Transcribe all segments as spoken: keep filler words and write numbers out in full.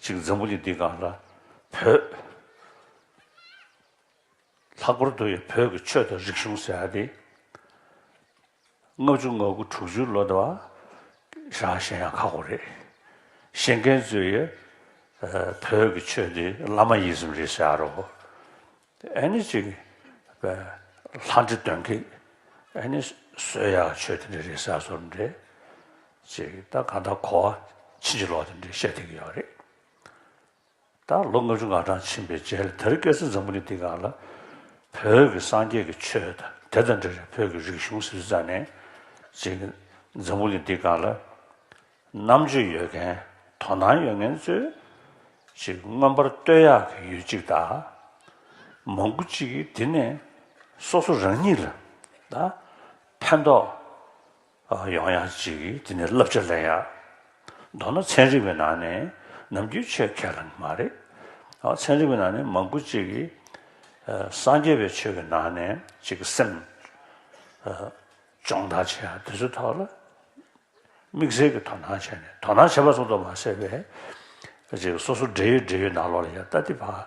ཅིག་འཛམ་བུ་གླིང་འདིའི་སྒང་ལ་བོད། ལྷག་པར་དུ་ཡང་བོད་ཀྱི་ཆོས་དང་རིག་གཞུང་ཟེར་ཡ་དེ། ལྔ་བཅུ་ང་དགུ་དྲུག་ཅུ་ལོ་དེ་བ་ཞག་ཤེས་ཡ་ཁག་པོ་རེད། ཤེས་མཁན་ཚོས་ཡང་བོད་ཀྱི་ཆོས་དེ་བླ་མ་ཡིད་བཞིན་རེད་ཟེར་ཡ་རོ། ཨ་ནི་ཅིག་ལྷ་འདྲེ་གདོན་བགེགས་ཨ་ནི་གསོད་ཡ་ཆོས་དེ་འདྲ་རེད་ཟེར་བཟོ་འདྲ་ཅིག་ད་གང་ལྟར་གོ་བ་ཕྱིན་ཅི་ལོག་དེ་འདྲ་བཤད་བསྡད་ཀྱི་ཡོད་རེད། ད་ལོ་ལྔ་བཅུ་ང་གྲངས་ཕྱིན་པའི་རྗེས་ལ་དེ་རིང་ཁ་སང་འཛམ་བུ་གླིང་འདི་སྒང་ལ་བོད་ཀྱི་སངས་རྒྱས་ཀྱི་ཆོས་དང་དེ་དང་འབྲེལ་བའི་བོད་ཀྱི་རིག་གཞུང་ཟེར་ཙང་ནས་ཅིག་འཛམ་བུ་གླིང་འདི་སྒང་ལ་རྣམ་དཔྱོད་ཡོད་མཁན་དོ་སྣང་ཡོད་མཁན་ཚོས་ཅིག་མངོན་པར་བསྟོད་ཡག་གི་ཡུལ་གཅིག་དང་། མང་པོ་ཅིག་གིས་འདི་ནས་སོ་སོ་རང་ཉིད་ལ་ད་ཕན་ཐོགས་ཡོང་ཡག་ཅིག་གིས་དེ་ནས་བསླབ་བྱ་ལེན་ཡག་མདོར་ན་ཚན་རིག་པའི་ནང་ནས་ནམ་རྒྱུན་ཆེས་ཁས་བླངས་མ་རེད། ཚན་རིག་པའི་ནང་ནས་མང་པོ་ཅིག་གིས་སངས་རྒྱས་པའི་ཆོས་ཀྱི་ནང་ནས་ཅིག་སེམས་སྦྱོང་བརྡར་བྱེད་ཡག་དེ་ཚོའི་ཐོག་ལ་དམིགས་བསལ་གྱི་དོ་སྣང་བྱས་ནས་དོ་སྣང་བྱས་པ་ཙམ་དུ་མ་ཟད་པའི་ཅིག་སོ་སོ་འབྲེལ་ཡོད་འབྲེལ་ཡོད་ནང་ལོགས་ལ་ཡང་ལྟ་དེ་ཕར་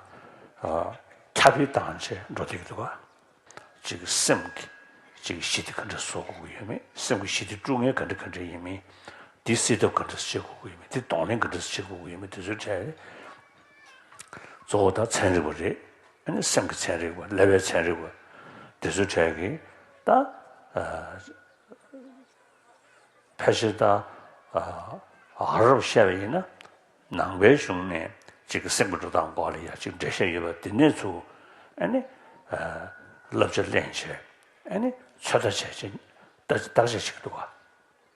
ཁྱབ་སྤེལ་བཏང་བྱས་འགྲོ་བསྡད་ཀྱི་འདུག་ག་ཅིག་སེམས་ཀྱི་ཅིག་ཞི་བདེ་ག་འདྲ་བཟོ་དགོས་ཀྱི་ཡོད་མེད། སེམས་ཀྱི་ཞི་བདེ་དཀྲུག་མཁན་ག་འདྲ་ག་འདྲ་ཡིན་མིན། འདི་སེལ་ཐབས་ག་འདྲ་བྱེད་དགོས་ཀྱི་ཡོད་མེད། འདི་གདོང་ལེན་ག་འདྲ་བྱེད་དགོས་ཀྱི་ཡོད་མེད། དེ་ཚོའི་གྲས་གཙོ་བོ་ད་ཚན་རིག་པ་རེད། ཨ་ནི་སེམས་ཀྱི་ཚན་རིག་པ་ཀླད་པའི་ཚན་རིག་པ་དེ་ཚོའི་གྲས་ཀྱིས་ད་ཕལ་ཆེར་ད་ཨ་རབ་བཤད་པ་ཡིན་ན། ནང་པའི་གཞུང་ནས་ཅིག་སེམས་ཀྱི་འགྲོ་སྟངས་སྐོར་ལ་ཡ་ཅིག་འགྲེལ་བཤད་ཡོད་པ་དེ་ནས་ཚུར་ཨ་ནི་བསླབ་བྱ་ལེན་བྱས་ཨ་ནི་ཚོད་ལྟ་བྱས་བྱས་བརྟག་དཔྱད་བྱེད་ཀྱི་འདུག་ག་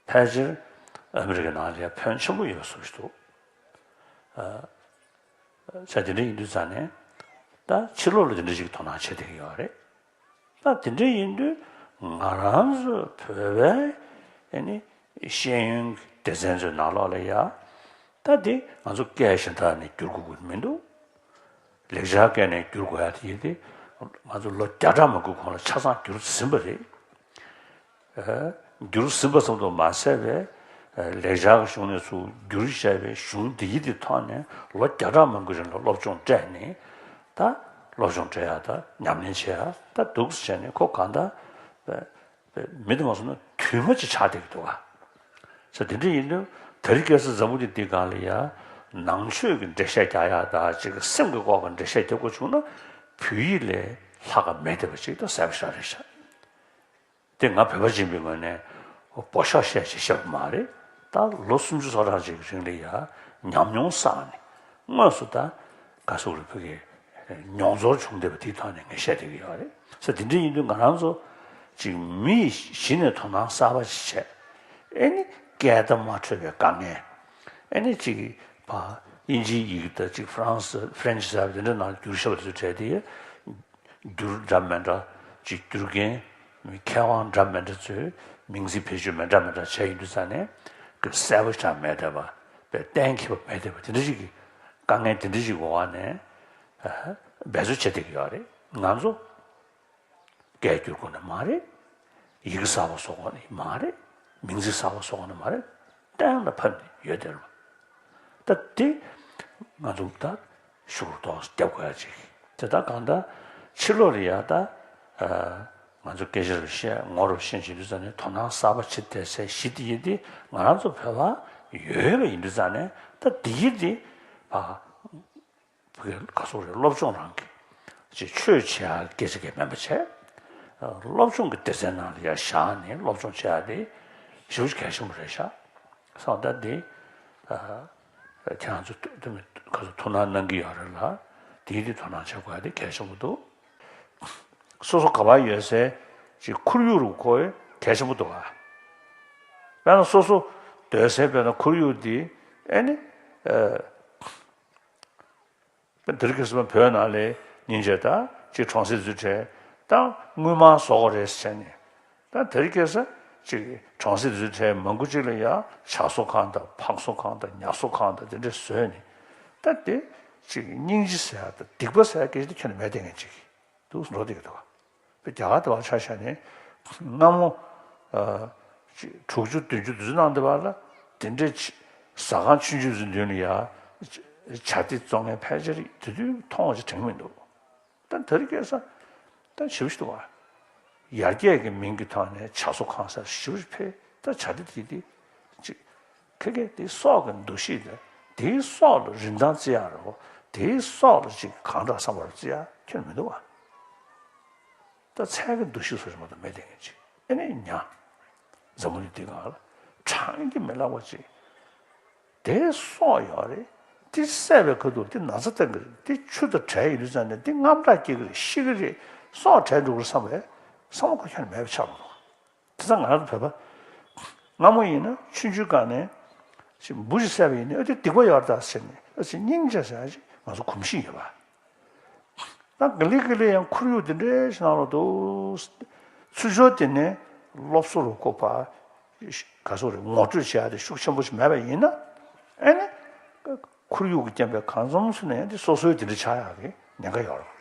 ཕལ་ཆེར་ཨ་མི་རི་ཀའི་ནང་ལ་ཡ་ཕོན་ཆེན་པོ་ཡོད་པ་བཟོ་གི་འདུག་ས་དེ་འདྲ་ཡིན་དུས་ཙང་ནས་ད་ཕྱི་ལོགས་ལ་དེ་འདྲ་ཞིག་དོ་སྣང་བྱེད་བསྡད་ཀྱི་ཡོད་རེད། ད་དེ་འདྲ་ཡིན་དུས་ང་རང་ཚོ་བོད་པའི་ཨ་ནི་ཤེས་ཡོན་སྡེ་ཚན་ཚོའི་ནང་ལོགས་ལ་ཡ་ད་དེ་ང་ཚོ་སྐད་གཞན་དག་ནས་བསྒྱུར་དགོས་ཀྱི་མི་འདུག་ལེགས་སྦྱར་སྐད་ནས་བསྒྱུར་དགོས་ཡ་དེ་ཡིན་ཏེ་ང་ཚོ་ལོ་བརྒྱ་ཕྲག་མང་པོའི་གོང་ལ་ཆ་ཚང་བསྒྱུར་ཟིན་པ་རེད། བསྒྱུར་ཟིན་པ་ཙམ་དུ་མ་ཟད་པའི་ལེགས་སྦྱར་གྱི་གཞུང་ནས་ཚུར་བསྒྱུར་བྱས་པའི་གཞུང་འདི་ཡི་དེ་ཐོག་ནས་ལོ་བརྒྱ་ཕྲག་མང་པོའི་རིང་ལ་སློབ་སྦྱོང་སྤྲད་ནས་ད་སློབ་སྦྱོང་སྤྲད་ཡ་ད་ཉམས་ལེན་བྱེད་ཡ་ད་འདུག་སེ་བྱས་ནས་ཁོ་གང་ལྟར་མི་དེ་མ་སོང་ན་དུས་མ་ཅིག་ཆགས་བསྡད་ཀྱི་འདུག་ག་ས་དེ་འདྲ་ཡིན་དུས་དེ་རིང་ཁ་སང་འཛམ་བུ་གླིང་འདི་སྒང་ལ་ཡ་ནང་ཆོས་ཀྱི་འགྲེལ་བཤད་རྒྱག་ཡ་ད་ཅིག་སེམས་ཀྱི་སྐོར་གྱི་འགྲེལ་བཤད་རྒྱག་དགོས་བྱུང་ན་བོད་ཡིག་ལས་ལྷག་ག་མེད་བསྡད་པ་ཅིག་ད་གསལ་པོ་ཞེ་དྲག་རེད་ཤག་དེ་ང་བོད་པ་ཡིན་པའི་ངོས་ནས་འབོ་ཤོག་བཤད་ཅིག་བཤད་པ་མ་རེད། ད་ལོ་སུམ་ཅུ་སོ་གྲངས་ཅིག་གི་རིང་ལ་ཡ་ཉམས་མྱོང་བསགས་ནས་དངོས་སུ་ད་ག་སོག་རི་ཕུ་གི་མྱོང་ཚོར་བྱུང་བསྡད་པ་དེའི་ཐོག་ནས་ངས་བཤད་བསྡད་ཀྱི་ཡོད་རེད། ས་དེ་འདྲ་ཡིན་དུས་ང་རང་ཚོ་ཅིག་མི་ཡི་གཞི་ནས་དོ་སྣང་གསར་པ་ཞིག་བྱས། ཨེ་ནི་སྐད་བརྡ་མ་འཕྲོད་པའི་དཀའ་ངལ། ཨེ་ནི་ཅིག་ཕ་དབྱིན་ཇིའི་ཡིག་དང་ཅིག་ཧྥ་རན་སི་ཧྥ་རན་ཆི་ཟེར་བ་དེ་འདྲ་ནང་བསྒྱུར་བཞག་པ་དེ་ཚོ་བྲལ་ཏེ། བསྒྱུར་འདྲ་མི་འདྲ་ཅིག་བསྒྱུར་མཁན་མི་མཁས་དབང་འདྲ་མི་འདྲ་ཚོས་མིང་ཚིག་བེད་སྤྱོད་མི་འདྲ་མི་འདྲ་བྱས་ཡོང་དུས་ཙང་ནས་ཀྱི་གསལ་པོ་ཞིག་མེད་བསྡད་པ་པའི་གཏན་འཁེལ་བ་མེད་བསྡད་པ་དེ་འདྲ་ཞིག་གི་དཀའ་ངལ་དེ་འདྲ་ཞིག་འོག་ནས་འབད་རྩོལ་བྱེད་བསྡད་ཀྱི་ཡོད་རེད། ང་ཚོ་སྐད་བསྒྱུར་དགོས་ནི་མ་རེད། ཡི་གེ་གསར་པ་བཟོ་དགོས་ནི་མ་རེད། མིང་ཚིག་གསར་པ་བཟོ་དགོས་ནི་མ་རེད། གཏན་ལ་ཕབ་ནས་ཡོད་དེ་རེད། ད་དེ་ང་ཚོ་ད་ཤུགས་རྡོག་རྒྱབ་དགོས་ཡ་ཅིག་དེ་ད་གང་ལྟར་ཕྱི་ལོགས་ལ་ཡ་ད་ང་ཚོ་སྐད་ཆ་རུ་བཤད་ངོ་རུ་བཤད་བྱེད་དུས་ཙང་ནས་དོ་སྣང་གསར་པ་བྱེད་བསྡད་སའི་གཞི་དེ་ཡིན་ཏེ་ང་རང་ཚོ་བོད་པ་ཡོད་པ་ཡིན་དུས་ཙང་ནས་ད་དེ་ཡིན་ཏེ་ཕ་བོད་སྐད་ག་སོགས་རེད། སློབ་སྦྱོང་རང་གི་ཅིག་ཆོས་བྱེད་ཡ་སྐད་ཆ་གས་མེད་པ་བྱས། སློབ་སྦྱོང་གི་སྡེ་ཚན་ནང་ལ་ཡ་བཞག་ནས་སློབ་སྦྱོང་བྱེད་ཡ་དེ་ཞེ་པོ་ཅིག་གལ་ཆེན་པོ་རེད་ཤག་སོང་ད་དེ་ཁྱེད་རང་ཚོ་ཐུ་ཐུ་མི་ག་ཚོད་ཐུགས་སྣང་གནང་གི་ཡོད་རེད་ལ་དེའི་དེ་དོ་སྣང་བྱེད་དགོས་ཡ་དེ་གལ་ཆེན་པོ་འདུག་སོ་སོ་ག་པར་ཡོད་སའི་ཅིག་ཁོར་ཡུག་རུ་ཁོ་གལ་ཆེན་པོ་འདུག་ག་དཔེར་ན་སོ་སོ་སྡོད་སའི་དཔེར་ན་ཁོར་ཡུག་དེ་ཨེ་ནི། དེ་རིང་ཁ་སང་བོད་ནང་ལ་སྙིང་རྗེ་དང་ཅིག་གྲོང་གསེབ་ཚོའི་གྲས་དང་དངུལ་མང་བཟོ་དགོས་རེད་ཟེར་ནས། ད་དེ་རིང་ཁ་སང་ཅིག་གྲོང་གསེབ་ཚོའི་གྲས་མང་པོ་ཅིག་ལ་ཡ་ཇ་བཟོ་ཁང་དང་ཕག་བཟོ་ཁང་དང་ཉ་བཟོ་ཁང་དང་དེ་འདྲ་བཟོས་ནས། ད་དེ་ཅིག་སྙིང་རྗེ་ཟེར་ཡ་དང་སྡིག་པ་ཟེར་ཡ་སྐད་ཆ་དེ་ཁྱོན་ནས་མེད་བསྡད་མཁན་ཅིག་འདུག་འགྲོ་བསྡད་ཀྱི་འདུག་ག་དཔེ་རྒྱ་གར་དེ་བ་ཆ་བཞག་ནས་སྔ་མོ་ཨ་ཅིག་དྲུག་ཅུ་བདུན་ཅུ་དུས་ཚོད་ནང་དེ་བ་ལ་དེ་འདྲའི་ཆ་ཟ་ཁང་ཆུང་ཆུང་ཚོའི་མདུན་ལ་ཡ་ བྱ་དེ་བཙོང་མཁན་ཕལ་ཆེར་དེ་དུས་མཐོང་བ་ཅིག་དྲན་གྱི་མི་འདུག་ད་དེ་རིང་ཁ་སང་ད་ཞེ་པོ་ཞིག་འདུག་བ། ཡར་རྒྱས་ཀྱི་མིང་གི་ཐོག་ནས་བྱ་གསོ་ཁང་ཟེར་ཞེ་པོ་ཞིག་འཕེལ། ད་བྱ་དེ་དེ་དེ་ཅིག་ཁ་སྐད་དེ་སྲོག་གི་འདུ་ཤེས་དེ། དེའི་སྲོག་ལ་རིན་ཐང་བརྩི་ཡག་རེད་བ། དེའི་སྲོག་ལ་ཅིག་གང་འདྲ་བསམ་པར་བརྩི་ཡག་ཁྱོན་མི་འདུག་བ། ད་ཚལ་གྱི་འདུ་ཤེས་སོགས་མ་གཏོགས་མེད་དེ་ངེས་ཅིག་ཨེ་ནས་ཉ། འཛམ་བུ་གླིང་འདི་སྒང་ལ་གྲངས་ཀྱིས་མི་ལང་བ་ཅིག་དེའི་སྲོག་ཡོད་རེད། དེ་བསད་པའི་ཁ་ཐུག་དེ་ན་ཚ་བཏང་གི་རེད། དེ་ཆུ་དང་བྲལ་ཡོད་དུས་ཙང་ནས་དེ་རྔམ་སྐྲག་སྐྱེ་གི་རེད། ཤི་གི་རེད། སྲོག་བྲལ་འགྲོ་གི་རེད་བསམ་པའི་བསམ་བློ་ཁོ་ཁྱོན་ནས་མེད་པ་ཆགས་འགྲོ། དེ་ཙང་ང་རང་ཚོ་བོད་པ་སྔ་མོ་ཡིན་ན་ཆུང་ཆུང་སྒང་ནས་ཅིག་འབུ་ཞིག་བསད་པ་ཡིན་ན་ཨ་དེ་སྡིག་པ་ཡོད་རེད་ཟེར་ནས་ཨ་ཅིག་སྙིང་རྗེ་ཟེར་ཡག་ཅིག་ང་ཚོ་གོམས་གཤིས་ཡོད་པ། ད་ག་ལེ་ག་ལེ་ཡང་ཁོར་ཡུག་དེ་འདྲའི་ཞིག་ནང་ལ་འདུག་ཚུར་ཕྱོགས་དེ་ནས་སློབ་གསོ་རུ་ཁོ་ཕར་ག་སོག་རེད། ངོ་སྤྲོད་བྱེད་ཡག་དེ་ཤུགས་ཆེན་པོ་ཞིག་མེད་པ་ཡིན་ན། ཨེ་ནི་ཁོར་ཡུག་གི་རྐྱེན་པས་གང་འཚམ་སུ་ནས་ཡང་དེ་སོ་སོའི་དེ་འདྲ་ཆགས་ཡག་གི་ཉེན་ཁ་ཡོད་རེད།